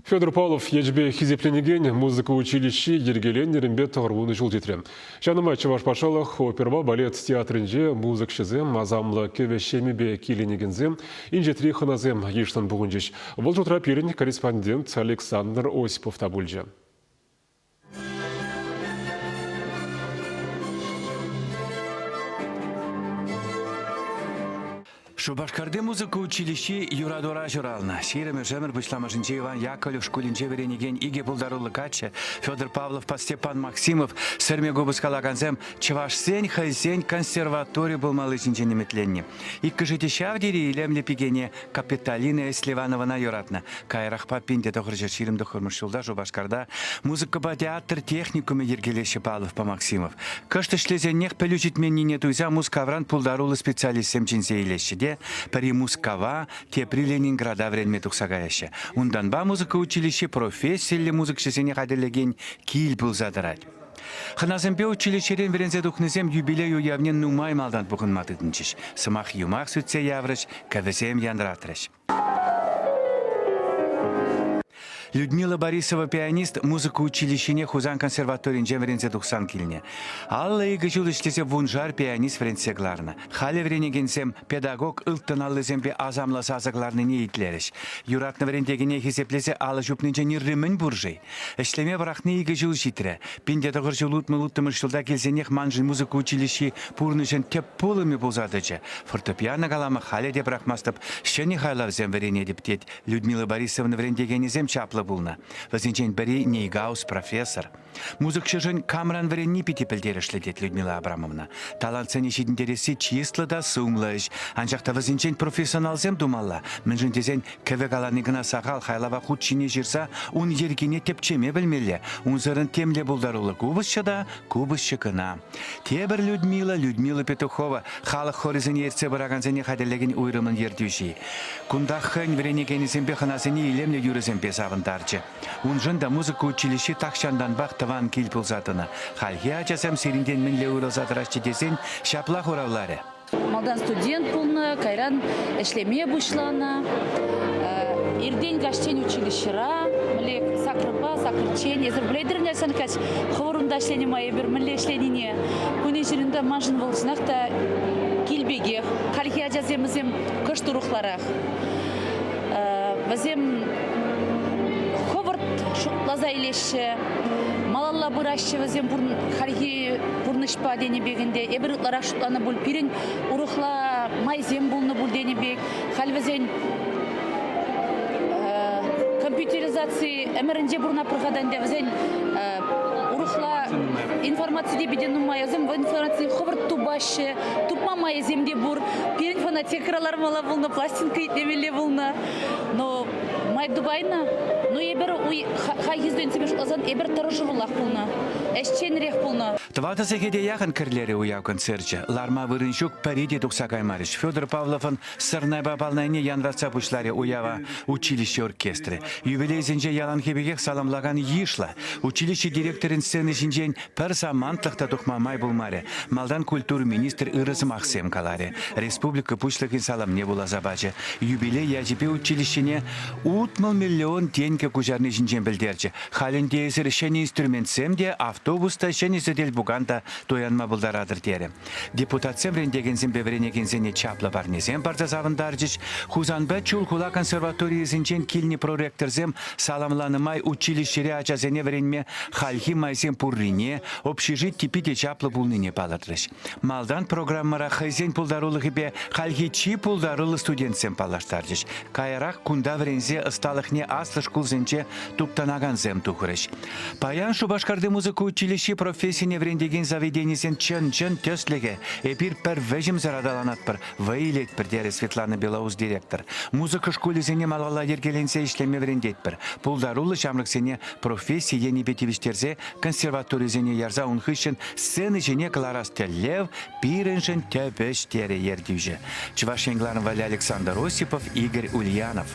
Федор Павлов ячӗпе хисепленекен музыка училищи йӗркеленнӗренпе тӑхӑрвунӑ ҫул ҫитрӗ. Ҫавна май Чӑваш патшалӑх оперӑпа балет театрӗнче музыкҫӑсем, асамлӑ кӗвӗ ҫемӗпе киленекенсем, инҫетри хӑнасем йышлӑн пухӑнчӗҫ. Вӑл шутра пирӗн корреспондент Александр Осипов та пулчӗ. Шупашкарти музыка училищи юратура ҫуралнӑ. Ҫирӗмӗш ӗмӗр пуҫламӑшӗнче Иван Яковлев шкулӗнче вӗренекен икӗ пултаруллӑ каччӑ Федор Павловпа Степан Максимов сӗрме купӑс калакансем чӑвашсен хӑйсен консерватори пулмалли ҫинчен ӗмӗтленнӗ. Иккӗшӗ те ҫав тери илемлӗ пикене Капитолина Эсливановӑна юратнӑ. Каярахпа 1929 ҫулта Шупашкарта музыкӑпа театр техникумӗ йӗркелеҫҫӗ Павловпа Максимов. Кӑшт ӗҫлесенех пӗлӳ ҫитменнине туйса Мускавран пултаруллӑ специалистсем чӗнсе илеҫҫӗ те пӗри Мускава, тепри Ленинграда вӗренме тухса каяҫҫӗ. Унтанпа музыка училищи профессиллӗ музыкҫӑсене хатӗрлекен кил пулса тӑрать. Хӑнасемпе училищӗрен вӗренсе тухнисем юбилей уявне нумай малтан пухӑнма тытӑнчӗҫ. Сӑмах-юмах сӳтсе яврӗҫ, кӗвӗсем янратрӗҫ. Людмила Борисова пианист музыка училищине Хусан консерваторинче вӗренсе тухсан килнӗ. 52 ҫул ӗҫлесе вуншар пианист вӗрентсе кӑларнӑ. Халӗ вӗренекенсем педагог ылтӑн аллисемпе асамлӑ сасӑ кӑларнине итлерӗҫ. Юратнӑ вӗрентекене хисеплесе алӑ ҫупнинчен ырри мӗн пур-ши? Ӗҫлеме пӑрахни икӗ ҫул ҫитрӗ. 1966 ҫулта килсенех маншӑн музыка училищи пурнӑҫӑн тӗп пулӑмӗ пулса тӑчӗ. Фортепиано калама халӗ те пӑрахмастӑп, ҫӗнӗ хайлавсем вӗренетӗп, тет Людмила Борисовна вӗрентекенӗсем чаплӑ пулнӑ. Вӗсенчен пӗри Нейгаус профессор. Музыкҫӑшӑн камран вӗренни питӗ пӗлтерӗшлӗ, тет Людмила Абрамовна. Талантсене ҫитӗнтересси чыслӑ та сумлӑ ӗҫ. Анчах та вӗсенчен профессионалсем тумалла. Мӗншӗн тесен Кӗвӗ калани кӑна сахал хайлава хут ҫине ҫырса ун йӗркине тӗпчеме пӗлмелле. Унсӑрӑн темле пултаруллӑ купӑсҫӑ та купӑсҫӑ кӑна. Тепӗр Людмила, Людмила Петухова, халӑх хорӗсене ертсе пыракансене хатӗрлекен уйрӑмӑн ертӳҫи. Кунта хӑйӗн вӗренекенӗсемпе хӑнасене илемлӗ юрӑсемпе савӑнтарчӗ. Уншӑн та музыка училищи тахҫантанпах тӑван кил пулса тӑнӑ. Хальхи ачасем сирӗнтен мӗнле уйрӑлса тӑраҫҫӗ тесен ҫапла хуравларӗ. Малтан студент пулнӑ, кайран ӗҫлеме пуҫланӑ. Иртен каҫчен училищӗра, мӗнле саккӑрпа саккӑрччен. Эсир пӗлетӗр ӗнтӗ, Александр Николаевич, хӑвӑр унта ӗҫленӗ май эпир мӗнле ӗҫленине. Кунӗн-ҫӗрӗн маншӑн вӑл чӑнах та кил пекех. Хальхи ачасем вӗсем кӑшт урӑхларах. Вӗсем хӑвӑрт шутласа илеҫҫӗ, малалла пыраҫҫӗ вӗсем хальхи пурнӑҫпа тенӗ пек ӗнтӗ. Эпир ытларах шутланӑ пуль, пирӗн урӑхла майсем пулнӑ пуль тенӗ пек. Халь вӗсен компьютеризаци ӗмӗрӗнче пурӑнатпӑр-ха та ӗнтӗ вӗсен урӑхла информаци те питӗ нумай. Вӗсем информаци хӑвӑрт тупаҫҫӗ, тупма майӗсем те пур. Пирӗн фонотекӑра лармалла пулнӑ, пластинка итлемелле пулнӑ. Но май тупайнӑ. Ну, эпир хальхи студентсемпе шутласан, эпир тӑрӑшуллах пулнӑ, ӗҫченрех пулнӑ. Тӑватӑ сехете яхӑн кӗрлерӗ уяв концерчӗ. Ларма вырӑн ҫук, пӗри те тухса каймарӗҫ. Федор Павловӑн сӑрнайпа палнайне янратса пуҫларӗ уява училище оркестрӗ. Юбилейсенче яланхи пекех саламлакан йышлӑ. Училище директорӗн сцени ҫинчен Пӗр самантлӑх та тухма май пулмарӗ. Малтан культура министрӗ ырӑ сӑмахсем каларӗ. Республика Пуҫлӑхӗн саламне вуласа пачӗ. Юбилей ячӗпе училищӗне 60 миллион тенкӗ куҫарни ҫинчен пӗлтерчӗ. Халь ӗнтӗ эсир ҫӗнӗ инструментсем те, автобус та, ҫӗнӗ сӗтел-пукан та туянма пултаратӑр терӗ. Депутатсем вӗрентекенсемпе вӗренекенсене чаплӑ парнесем парса савӑнтарчӗҫ. Хусанпа Чулхула консерваторийӗсенчен килнӗ проректорсем саламланӑ май училищӗре ачасене вӗренме хальхи майсем пуррине, общежити питӗ чаплӑ пулнине палӑртрӗҫ. Малтан программӑра хӑйсен пултарулӑхӗпе хальхи чи пултаруллӑ студентсем паллаштарчӗҫ. Каярах кунта вӗренсе ӑсталӑхне аслӑ шкулсенче туптанакансем тухрӗҫ. Паян Шупашкарти музыка училищи профессине вӗрентекен заведенисен чӑн-чӑн тӗслӗхӗ. Эпир пӗр вӗҫӗмсӗр аталанатпӑр, вӑй илетпӗр, терӗ Светлана Белоус директор. Музыка шкулӗсене малалла йӗркеленсе ӗҫлеме вӗрентетпӗр. Пултаруллӑ ҫамрӑксене професси енӗпе тивӗҫтерсе консерваторисене ярса ун хыҫҫӑн сцена ҫине кӑларас тӗллев пирӗншӗн тӗп ӗҫ, терӗ ертӳҫӗ. Чӑваш Ен кӑларӑм валли Александр Осипов, Игорь Ульянов.